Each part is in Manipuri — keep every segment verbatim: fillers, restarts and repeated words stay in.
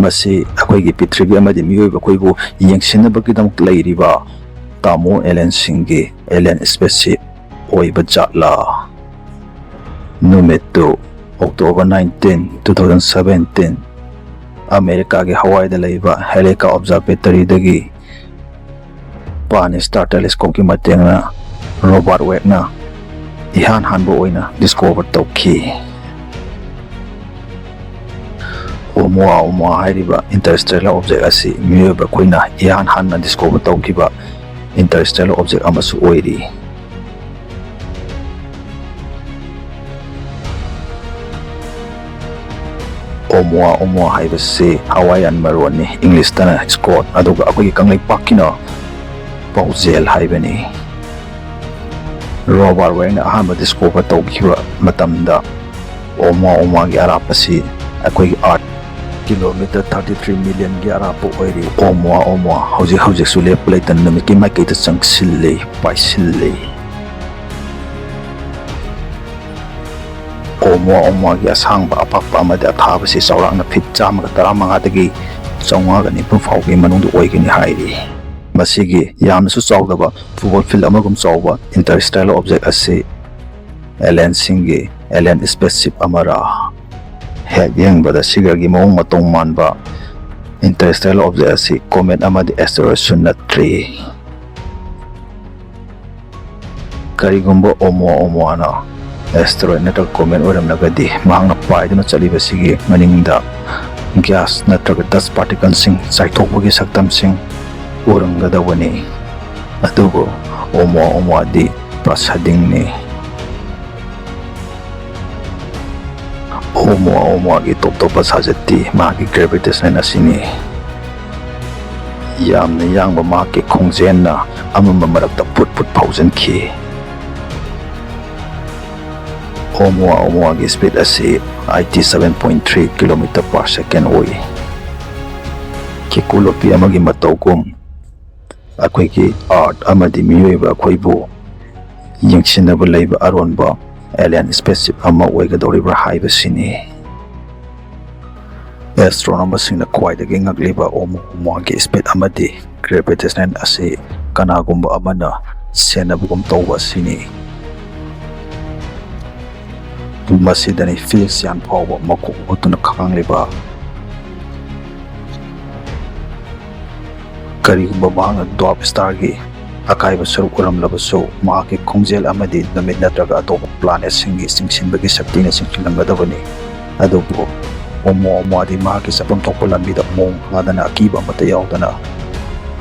ꯃꯁꯤ ꯑꯩꯈꯣꯏꯒꯤ ꯄ꯭ꯔꯤꯊꯤꯕꯤ ꯑꯃꯗꯤ ꯃꯤꯑꯣꯏꯕ ꯑꯩꯈꯣꯏꯕꯨ ꯌꯦꯡꯁꯤꯟꯅꯕꯒꯤꯗꯃꯛ ꯂꯩꯔꯤꯕ ꯇꯥꯃꯣ ꯑꯦꯂꯦꯟꯁꯤꯡꯒꯤ ꯑꯦꯂꯦꯟ ꯁ꯭ꯄꯦꯁꯁꯤꯞ ꯑꯣꯏꯕ ꯖꯥꯠꯂꯥ? ꯅꯨꯃꯤꯠꯇꯨ October nineteen, two thousand seventeen, ꯑꯃꯦꯔꯤꯀꯥꯒꯤ ꯍꯋꯥꯏꯗ ꯂꯩꯕ ꯍꯦꯂꯤꯀꯥ ꯑꯣꯕꯖꯥꯔꯕꯦꯇꯔꯤꯗꯒꯤ ꯄꯥꯟ ꯁ꯭ꯇꯥꯔ ꯇꯦꯂꯦꯁꯀꯣꯞꯀꯤ ꯃꯇꯦꯡꯅ ꯔꯣꯕꯥꯔꯠ ꯋꯦꯒꯅ ꯏꯍꯥꯟ ꯍꯥꯟꯕ ꯑꯣꯏꯅ ꯗꯤꯁꯀꯣꯚꯔ ꯇꯧꯈꯤ꯫ ꯑꯣꯃꯨꯋꯥ ꯑꯣꯃꯨꯋꯥ ꯍꯥꯏꯔꯤꯕ ꯏꯟꯇꯔꯁ꯭ꯇꯦꯂꯔ ꯑꯣꯕꯖꯦꯛ ꯑꯁꯤ ꯃꯤꯑꯣꯏꯕ ꯑꯩꯈꯣꯏꯅ ꯏꯍꯥꯟ ꯍꯥꯟꯅ ꯗꯤꯁꯀꯣꯚꯔ ꯇꯧꯈꯤꯕ ꯏꯟꯇꯔꯁ꯭ꯇꯦꯂꯔ ꯑꯣꯕꯖꯦꯛ ꯑꯃꯁꯨ ꯑꯣꯏꯔꯤ꯫ ꯑꯣꯃꯨꯋꯥ ꯑꯣꯃꯨꯋꯥ ꯍꯥꯏꯕꯁꯤ ꯍꯋꯥꯏꯌꯥꯟ ꯃꯔꯣꯟꯅꯤ, ꯏꯪꯂꯤꯁꯇꯅ ꯁ꯭ꯀꯣꯠ, ꯑꯗꯨꯒ ꯑꯩꯈꯣꯏꯒꯤ ꯀꯪꯂꯩꯄꯥꯛꯀꯤꯅ ꯄꯥꯎꯖꯦꯜ ꯍꯥꯏꯕꯅꯤ꯫ ꯔꯣꯕꯥꯔꯠ ꯋꯦꯒꯅ ꯑꯍꯥꯟꯕ ꯗꯤꯁꯀꯣꯚꯔ ꯇꯧꯈꯤꯕ ꯃꯇꯝꯗ ꯑꯣꯃꯨꯋꯥ ꯑꯣꯃꯨꯋꯥꯒꯤ ꯑꯔꯥꯞꯄꯁꯤ ꯑꯩꯈꯣꯏꯒꯤ ꯑꯥꯔꯠ ꯀꯤꯂꯣꯃꯤꯇꯔ thirty three millionꯒꯤ ꯑꯔꯥꯞꯄ ꯑꯣꯏꯔꯤ꯫ ꯑꯣꯃꯨꯋꯥ ꯑꯣꯃꯨꯋꯥ ꯍꯧꯖꯤꯛ ꯍꯧꯖꯤꯛꯁꯨ ꯂꯦꯞꯄ ꯂꯩꯇꯅ ꯅꯨꯃꯤꯠꯀꯤ ꯃꯥꯏꯀꯩꯗ ꯆꯪꯁꯤꯜꯂꯤ, ꯄꯥꯏꯁꯤꯜꯂꯤ꯫ ꯑꯣꯃꯨꯋꯥ ꯑꯣꯃꯨꯋꯥꯒꯤ ꯑꯁꯥꯡꯕ, ꯑꯄꯥꯛꯄ ꯑꯃꯗꯤ ꯑꯊꯥꯕꯁꯤ ꯆꯥꯎꯔꯥꯛꯅ ꯐꯤꯠ ꯆꯥꯝꯃꯒ ꯇꯔꯥꯃꯉꯥꯗꯒꯤ ꯆꯥꯝꯃꯉꯥꯒ ꯅꯤꯐꯨ ꯐꯥꯎꯒꯤ ꯃꯅꯨꯡꯗ ꯑꯣꯏꯒꯅꯤ ꯍꯥꯏꯔꯤ꯫ ꯃꯁꯤꯒꯤ ꯌꯥꯝꯅꯁꯨ ꯆꯥꯎꯗꯕ ꯐꯨꯠꯕꯣꯜ ꯐꯤꯜꯗ ꯑꯃꯒꯨꯝ ꯆꯥꯎꯕ ꯏꯟꯇꯔꯁ꯭ꯇꯦꯂꯔ ꯑꯣꯕꯖꯦꯛ ꯑꯁꯤ ꯑꯦꯂꯦꯟꯁꯤꯡꯒꯤ ꯑꯦꯂꯦꯟ ꯁ꯭ꯄꯦꯁꯁꯤꯞ ꯑꯃꯔꯥ? ꯍꯦꯛ ꯌꯦꯡꯕꯗ ꯁꯤꯒꯔꯒꯤ ꯃꯑꯣꯡ ꯃꯇꯧ ꯃꯥꯟꯕ ꯏꯟꯇꯔꯁ꯭ꯇꯦꯂꯔ ꯑꯣꯕꯖꯦꯛ ꯑꯁꯤ ꯀꯣꯃꯦꯠ ꯑꯃꯗꯤ ꯑꯦꯁꯇꯦꯔꯣꯏꯗꯁꯨ ꯅꯠꯇ꯭ꯔꯤ꯫ ꯀꯔꯤꯒꯨꯝꯕ ꯑꯣꯃꯨꯋꯥ ꯑꯣꯃꯨꯋꯥꯅ ꯑꯦꯁꯇꯦꯔꯣꯏꯗ ꯅꯠꯇ꯭ꯔꯒ ꯀꯣꯃꯦꯠ ꯑꯣꯏꯔꯝꯂꯒꯗꯤ, ꯃꯍꯥꯛꯅ ꯄꯥꯏꯗꯨꯅ ꯆꯠꯂꯤꯕꯁꯤꯒꯤ ꯃꯅꯤꯡꯗ ꯒ꯭ꯌꯥꯁ ꯅꯠꯇ꯭ꯔꯒ ꯗꯁ ꯄꯥꯔꯇꯤꯀꯜꯁꯤꯡ ꯆꯥꯏꯊꯣꯛꯄꯒꯤ ꯁꯛꯇꯝꯁꯤꯡ ꯎꯔꯝꯒꯗꯧꯕꯅꯤ꯫ ꯑꯗꯨꯕꯨ ꯑꯣꯃꯨꯋꯥ ꯑꯣꯃꯨꯋꯥꯗꯤ ꯄ꯭ꯔꯁꯥꯗꯤꯡꯅꯤ꯫ ꯑꯣꯃꯨꯋꯥ ꯑꯣꯃꯨꯋꯥꯒꯤ ꯇꯣꯞ ꯇꯣꯞꯄ ꯁꯥꯖꯠꯇꯤ ꯃꯥꯒꯤ ꯒ꯭ꯔꯦꯚꯤꯇꯦꯁꯟ ꯑꯁꯤꯅꯤ꯫ ꯌꯥꯝꯅ ꯌꯥꯡꯕ ꯃꯍꯥꯛꯀꯤ ꯈꯣꯡꯖꯦꯜꯅ ꯑꯃꯝꯕ ꯃꯔꯛꯇ ꯐꯨꯠ ꯐꯨꯠ ꯐꯥꯎꯖꯟꯈꯤ꯫ ꯑꯣꯃꯨꯋꯥ ꯑꯣꯃꯨꯋꯥꯒꯤ ꯁ꯭ꯄꯤꯗ ꯑꯁꯤ eighty seven point three kilometer per second ꯑꯣꯏ꯫ ꯀꯦꯀꯨ ꯂꯣꯄꯤ ꯑꯃꯒꯤ ꯃꯇꯧꯒꯨꯝ, ꯑꯩꯈꯣꯏꯒꯤ ꯑꯥꯔꯠ ꯑꯃꯗꯤ ꯃꯤꯑꯣꯏꯕ ꯑꯩꯈꯣꯏꯕꯨ ꯌꯦꯡꯁꯤꯟꯅꯕ ꯂꯩꯕ ꯑꯔꯣꯟꯕ ꯑꯦꯂꯤꯌꯟ ꯁ꯭ꯄꯦꯁꯁꯤꯞ ꯑꯃ ꯑꯣꯏꯒꯗꯧꯔꯤꯕ꯭ꯔꯥ ꯍꯥꯏꯕꯁꯤꯅꯤ꯫ ꯑꯦꯁꯇ꯭ꯔꯣꯅꯣꯃꯔꯁꯤꯡꯅ ꯈ꯭ꯋꯥꯏꯗꯒꯤ ꯉꯛꯂꯤꯕ ꯑꯣꯃꯨꯑꯣꯃꯨꯑꯥꯒꯤ ꯁ꯭ꯄꯤꯠ ꯑꯃꯗꯤ ꯒ꯭ꯔꯦꯚꯤꯇꯦꯁꯅꯦꯜ ꯑꯁꯤ ꯀꯅꯥꯒꯨꯝꯕ ꯑꯃꯅ ꯁꯦꯟꯅꯕꯒꯨꯝ ꯇꯧꯕ ꯑꯁꯤꯅꯤ꯫ ꯃꯁꯤꯗꯅꯤ ꯐꯤꯜ ꯁꯤꯌꯥꯟ ꯐꯥꯎꯕ ꯃꯀꯣꯛ ꯍꯨꯠꯇꯨꯅ ꯈꯥꯡꯂꯤꯕ꯫ ꯀꯔꯤꯒꯨꯝꯕ ꯃꯍꯥꯛꯅ ꯗ꯭ꯋꯥꯔꯐ ꯁ꯭ꯇꯥꯔꯒꯤ ꯑꯀꯥꯏꯕ ꯁꯔꯨꯛ ꯎꯔꯝꯂꯕꯁꯨ, ꯃꯍꯥꯛꯀꯤ ꯈꯣꯡꯖꯦꯜ ꯑꯃꯗꯤ ꯅꯨꯃꯤꯠ ꯅꯠꯇ꯭ꯔꯒ ꯑꯇꯣꯞꯄ ꯄ꯭ꯂꯥꯅꯦꯠꯁꯤꯡꯒꯤ ꯆꯤꯡꯁꯤꯟꯕꯒꯤ ꯁꯛꯇꯤꯅ ꯆꯤꯡꯁꯤꯜꯂꯝꯒꯗꯕꯅꯤ꯫ ꯑꯗꯨꯕꯨ ꯑꯣꯃꯨꯑꯣꯃꯨꯑꯥꯗꯤ ꯃꯍꯥꯛꯀꯤ ꯆꯠꯐꯝ ꯊꯣꯛꯄ ꯂꯝꯕꯤꯗ ꯃꯣꯡ ꯐꯥꯗꯅ ꯑꯀꯤꯕ ꯑꯃꯠꯇ ꯌꯥꯎꯗꯅ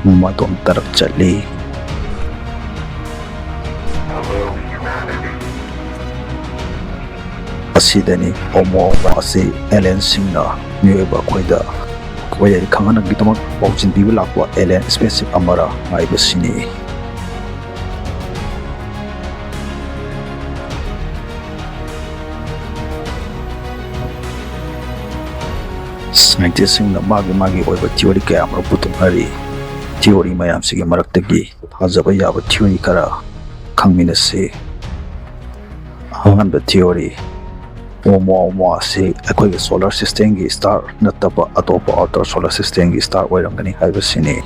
ꯃꯇꯣꯝ ꯇꯔꯛ ꯆꯠꯂꯤ꯫ ꯑꯁꯤꯗꯅꯤ ꯑꯣꯃꯨꯑꯣꯃꯨꯑꯥ ꯑꯁꯤ ꯑꯦꯂꯦꯟꯁꯤꯡꯅ ꯃꯤꯑꯣꯏꯕ ꯑꯩꯈꯣꯏꯗ ꯑꯩꯈꯣꯏꯗ ꯈꯪꯍꯟꯅꯕꯒꯤꯗꯃꯛ ꯄꯥꯎꯖꯦꯜ ꯄꯤꯕ ꯂꯥꯛꯄ ꯑꯦꯂꯦꯟ ꯁ꯭ꯄꯦꯁꯁꯤꯞ ꯑꯃꯔ ꯍꯥꯏꯕꯁꯤꯅꯤ꯫ ꯁꯥꯏꯟꯇꯤꯁꯁꯤꯡꯅ ꯃꯥꯒꯤ ꯃꯥꯒꯤ ꯑꯣꯏꯕ ꯊꯤꯑꯣꯔꯤ ꯀꯌꯥ ꯑꯃꯔꯣꯝ ꯄꯨꯊꯣꯛꯅꯔꯤ꯫ ꯊꯤꯑꯣꯔꯤ ꯃꯌꯥꯝꯁꯤꯒꯤ ꯃꯔꯛꯇꯒꯤ ꯊꯥꯖꯕ ꯌꯥꯕ ꯊꯤꯑꯣꯔꯤ ꯈꯔ ꯈꯪꯃꯤꯟꯅꯁꯤ꯫ ꯑꯍꯥꯟꯕ ꯊꯤꯑꯣꯔꯤ, ꯑꯣꯃꯨꯑꯣꯃꯨꯑꯥ ꯑꯁꯤ ꯑꯩꯈꯣꯏꯒꯤ ꯁꯣꯂꯔ ꯁꯤꯁꯇꯦꯝꯒꯤ ꯁ꯭ꯇꯥꯔ ꯅꯠꯇꯕ ꯑꯇꯣꯞꯄ ꯑꯥꯎꯇꯔ ꯁꯣꯂꯔ ꯁꯤꯁꯇꯦꯝꯒꯤ ꯁ꯭ꯇꯥꯔ ꯑꯣꯏꯔꯝꯒꯅꯤ ꯍꯥꯏꯕꯁꯤꯅꯤ꯫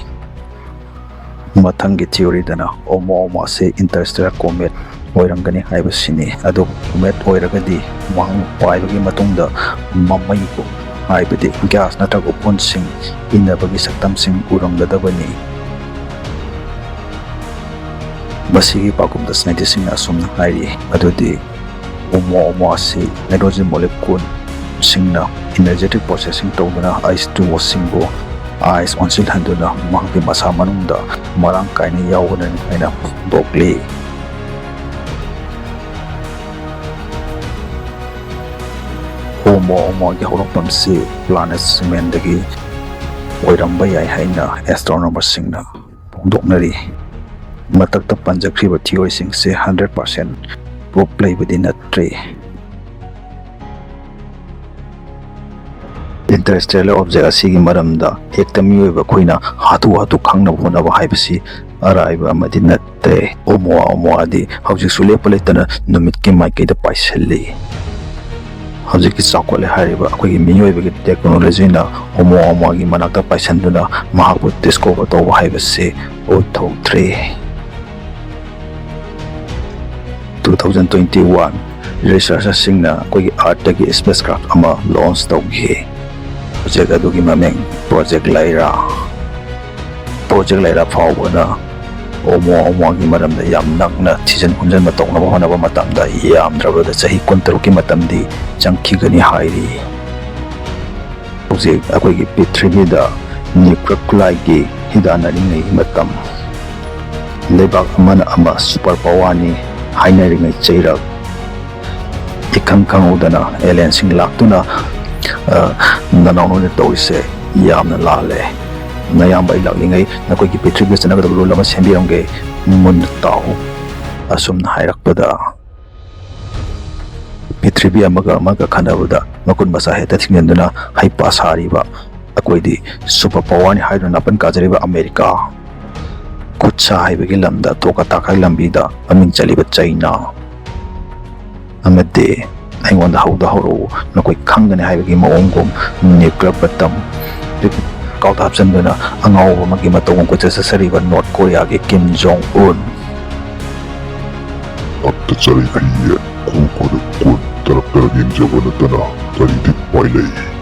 ꯃꯊꯪꯒꯤ ꯊꯤꯑꯣꯔꯤꯗꯅ ꯑꯣꯃꯨꯑꯣꯃꯨꯑꯥ ꯑꯁꯤ ꯏꯟꯇꯔꯁ꯭ꯇꯦꯂꯔ ꯀꯣꯃꯦꯠ ꯑꯣꯏꯔꯝꯒꯅꯤ ꯍꯥꯏꯕꯁꯤꯅꯤ꯫ ꯑꯗꯨꯕꯨ ꯀꯣꯃꯦꯠ ꯑꯣꯏꯔꯒꯗꯤ ꯃꯍꯥꯛꯅ ꯄꯥꯏꯕꯒꯤ ꯃꯇꯨꯡꯗ ꯃꯃꯩꯒꯨꯝ, ꯍꯥꯏꯕꯗꯤ ꯒ꯭ꯌꯥꯁ ꯅꯠꯇ꯭ꯔꯒ ꯎꯐꯨꯟꯁꯤꯡ ꯏꯟꯅꯕꯒꯤ ꯁꯛꯇꯝꯁꯤꯡ ꯎꯔꯝꯒꯗꯕꯅꯤ꯫ ꯃꯁꯤꯒꯤ ꯄꯥꯎꯈꯨꯝꯗ ꯁꯥꯏꯟꯇꯤꯁꯁꯤꯡꯅ ꯑꯁꯨꯝꯅ ꯍꯥꯏꯔꯤ, ꯃꯗꯨꯗꯤ ꯑꯣꯃꯨꯑꯣꯃꯨꯑꯥ ꯑꯁꯤ ꯍꯥꯏꯗ꯭ꯔꯣꯖꯦꯟ ꯃꯣꯂꯤꯀ꯭ꯌꯨꯜꯁꯤꯡꯅ ꯏꯅꯔꯖꯦꯇꯤꯛ ꯄ꯭ꯔꯣꯁꯦꯁꯤꯡ ꯇꯧꯗꯨꯅ ꯑꯥꯏꯁ ꯇ꯭ꯌꯨꯕꯁꯤꯡꯕꯨ ꯑꯥꯏꯁ ꯑꯣꯟꯁꯤꯜꯍꯟꯗꯨꯅ ꯃꯍꯥꯛꯀꯤ ꯃꯁꯥ ꯃꯅꯨꯡꯗ ꯃꯔꯥꯡ ꯀꯥꯏꯅ ꯌꯥꯎꯕꯅꯅꯤ ꯍꯥꯏꯅ ꯐꯣꯡꯗꯣꯛꯂꯤ꯫ ꯑꯣꯃꯨꯑꯣꯃꯨꯑꯥꯒꯤ ꯍꯧꯔꯛꯐꯝꯁꯤ ꯄ꯭ꯂꯥꯅꯦꯠ ꯁꯤꯃꯦꯟꯗꯒꯤ ꯑꯣꯏꯔꯝꯕ ꯌꯥꯏ ꯍꯥꯏꯅ ꯑꯦꯁꯇ꯭ꯔꯣꯅꯣꯃꯔꯁꯤꯡꯅ ꯐꯣꯡꯗꯣꯛꯅꯔꯤ꯫ ꯃꯊꯛꯇ ꯄꯟꯖꯈ꯭ꯔꯤꯕ ꯊꯤꯑꯣꯔꯤꯁꯤꯡꯁꯦ ꯍꯟꯗ꯭ꯔꯦꯠ ꯄꯥꯔꯁꯦꯟ ꯄ꯭ꯔꯨꯐ ꯂꯩꯕꯗꯤ ꯅꯠꯇ꯭ꯔꯤ꯫ ꯏꯟꯇꯔꯁ꯭ꯇꯦꯂꯔ ꯑꯣꯕꯖꯦꯛ ꯑꯁꯤꯒꯤ ꯃꯔꯝꯗ ꯍꯦꯛꯇ ꯃꯤꯑꯣꯏꯕ ꯑꯩꯈꯣꯏꯅ ꯍꯥꯊꯨ ꯍꯥꯊꯨ ꯈꯪꯅꯕ ꯍꯣꯠꯅꯕ ꯍꯥꯏꯕꯁꯤ ꯑꯔꯥꯏꯕ ꯑꯃꯗꯤ ꯅꯠꯇꯦ꯫ ꯑꯣꯃꯨꯑꯣꯃꯨꯑꯥꯗꯤ ꯍꯧꯖꯤꯛꯁꯨ ꯂꯦꯞꯄ ꯂꯩꯇꯅ ꯅꯨꯃꯤꯠꯀꯤ ꯃꯥꯏꯀꯩꯗ ꯄꯥꯏꯁꯤꯜꯂꯤ꯫ ꯍꯧꯖꯤꯛꯀꯤ ꯆꯥꯎꯈꯠꯂꯦ ꯍꯥꯏꯔꯤꯕ ꯑꯩꯈꯣꯏꯒꯤ ꯃꯤꯑꯣꯏꯕꯒꯤ ꯇꯦꯛꯅꯣꯂꯣꯖꯤꯅ ꯑꯣꯃꯣ ꯑꯃꯒꯤ ꯃꯅꯥꯛꯇ ꯄꯥꯏꯁꯟꯗꯨꯅ ꯃꯍꯥꯛꯄꯨ ꯗꯤꯁꯀꯣꯚꯔ ꯇꯧꯕ ꯍꯥꯏꯕꯁꯤ ꯑꯣꯏꯊꯣꯛꯇ꯭ꯔꯤ꯫ Two thousand twenty one, ꯔꯤꯁꯔꯆꯔꯁꯤꯡꯅ ꯑꯩꯈꯣꯏꯒꯤ ꯑꯥꯔꯠꯇꯒꯤ ꯁ꯭ꯄꯦꯁ ꯀ꯭ꯔꯥꯐ ꯑꯃ ꯂꯣꯟꯆ ꯇꯧꯈꯤ꯫ ꯄ꯭ꯔꯣꯖꯦꯛ ꯑꯗꯨꯒꯤ ꯃꯃꯤꯡ ꯄ꯭ꯔꯣꯖꯦꯛ ꯂꯩꯔꯥ꯫ ꯄ꯭ꯔꯣꯖꯦꯛ ꯂꯩꯔꯥ ꯐꯥꯎꯕꯅ ꯑꯣꯃꯣ ꯑꯃꯒꯤ ꯃꯔꯝꯗ ꯌꯥꯝ ꯅꯛꯅ ꯊꯤꯖꯤꯟ ꯍꯨꯝꯖꯤꯟꯕ ꯇꯧꯅꯕ ꯍꯣꯠꯅꯕ ꯃꯇꯝꯗ ꯌꯥꯝꯗ꯭ꯔꯕꯗ ꯆꯍꯤ ꯀꯨꯟꯇꯔꯨꯛꯀꯤ ꯃꯇꯝꯗꯤ ꯆꯪꯈꯤꯒꯅꯤ ꯍꯥꯏꯔꯤ꯫ ꯍꯧꯖꯤꯛ ꯑꯩꯈꯣꯏꯒꯤ ꯄ꯭ꯔꯤꯊꯤꯕꯤꯗ ꯅ꯭ꯌꯨꯀ꯭ꯂꯤꯌꯔ ꯈꯨꯠꯂꯥꯏꯒꯤ ꯍꯤꯗꯥꯟꯅꯔꯤꯉꯩ ꯃꯇꯝ, ꯂꯩꯕꯥꯛ ꯑꯃꯅ ꯑꯃ ꯁꯨꯄꯔ ꯄꯋꯥꯔꯅꯤ ꯍꯥꯏꯅꯔꯤꯉꯩ ꯆꯩꯔꯛ, ꯏꯈꯪ ꯈꯪꯍꯧꯗꯅ ꯑꯦꯂꯤꯌꯟꯁꯤꯡ ꯂꯥꯛꯇꯨꯅ, ꯑ, ꯅꯅꯥꯎ ꯅꯣꯏꯅ ꯇꯧꯔꯤꯁꯦ ꯌꯥꯝꯅ ꯂꯥꯜꯂꯦ꯫ ꯅꯌꯥꯝꯕ ꯑꯩ ꯂꯥꯛꯂꯤꯉꯩ ꯅꯈꯣꯏꯒꯤ ꯄ꯭ꯔꯤꯊꯤꯕꯤꯗ ꯆꯠꯅꯒꯗꯕ ꯔꯨꯜ ꯑꯃ ꯁꯦꯝꯕꯤꯔꯝꯒꯦ, ꯃꯨꯟꯅ ꯇꯥꯎ꯫ ꯑꯁꯨꯝꯅ ꯍꯥꯏꯔꯛꯄꯗ ꯄ꯭ꯔꯤꯊꯤꯕꯤ ꯑꯃꯒ ꯑꯃꯒ ꯈꯟꯅꯕꯗ ꯃꯈꯨꯠ ꯃꯁꯥ ꯍꯦꯛꯇ ꯊꯤꯡꯖꯤꯟꯗꯨꯅ ꯍꯩꯄꯥ ꯁꯥꯔꯤꯕ, ꯑꯩꯈꯣꯏꯗꯤ ꯁꯨꯄꯔ ꯄꯋꯥꯔꯅꯤ ꯍꯥꯏꯗꯨꯅ ꯅꯥꯄꯟ ꯀꯥꯖꯔꯤꯕ ꯑꯃꯦꯔꯤꯀꯥ, ꯈꯨꯠ ꯁꯥ ꯍꯩꯕꯒꯤ ꯂꯝꯗ ꯊꯣꯛꯀ ꯇꯥꯛꯀ ꯂꯝꯕꯤꯗ ꯃꯃꯤꯡ ꯆꯠꯂꯤꯕ ꯆꯩꯅꯥ, ꯑꯃꯗꯤ ꯑꯩꯉꯣꯟꯗ ꯍꯧꯗ ꯍꯧꯔꯛꯎ, ꯅꯈꯣꯏ ꯈꯪꯒꯅꯤ ꯍꯥꯏꯕꯒꯤ ꯃꯑꯣꯡꯒꯨꯝ ꯅ꯭ꯌꯨꯀ꯭ꯂꯤꯌꯔ ꯕꯇꯝ ꯀꯥꯎꯗ ꯍꯥꯞꯆꯤꯟꯗꯨꯅ ꯑꯉꯥꯎꯕ ꯑꯃꯒꯤ ꯃꯇꯧꯒꯨꯝ ꯀꯣꯏꯆꯠ ꯆꯠꯆꯔꯤꯕ ꯅꯣꯔꯠ ꯀꯣꯔꯤꯌꯥꯒꯤ ꯀꯤꯝ ꯖꯣꯡ ꯎꯟ꯫ ꯑꯝꯇ ꯆꯔꯩ ꯐꯩꯌꯦ, ꯈꯣꯡ ꯈꯨꯠ ꯀꯨꯟ ꯇꯔꯛ ꯇꯔꯛ ꯌꯦꯡꯖꯕ ꯅꯠꯇꯅ ꯀꯔꯤꯗꯤ ꯎꯄꯥꯏ ꯂꯩ?